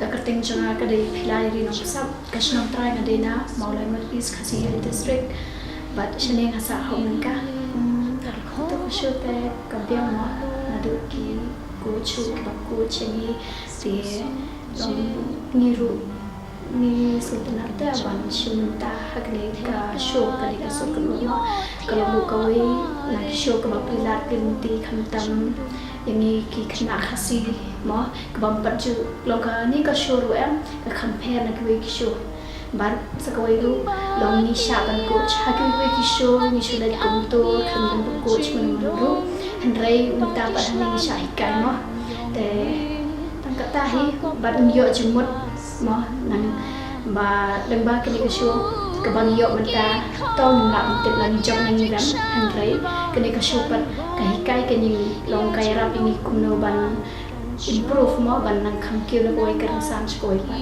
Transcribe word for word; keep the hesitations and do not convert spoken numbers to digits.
Ka kyrteng jong nga ka dei Philai Ri Nongpsap, ka shnong trai nga dei na Mawlai North East Khasi Hills District, bad shane nga sah ha u Mynka. Hmm, to ka show te ka biang mo, naduh ki coach ruh kiba coach ïa ngi, te long ngi ruh ngi sngewtynnat te ban shim bynta ha kane ka show, kane ka show ka long mo, ka long ruh kawei na ki show kaba pynlait lynti khamtam ïa ngi ki khynnah Khasi mo, kaba ym pat ju long kane ka show ruh em, ka compare na kiwei ki show. Bad sa kawei ruh long ngi shah ban coach ha kiwei ki show, ngi shu leit kumto khlem ban coach mano mano ruh. Hynrei mynta pat hangne ngi shah hikai mo. Te tang katta hi bad ngi ïoh jingmut mo, nang ba lyngba kane ka show kaba ngi ïoh mynta, to ngim lah ban tip la ngi jop ne ngi rem, hynrei kane ka show pat ka hikai kane ngi, long ka ïarap ïa ngi kumno ban improve mo, ban nang kham kiew na kawei ka rynsan sha kawei pat.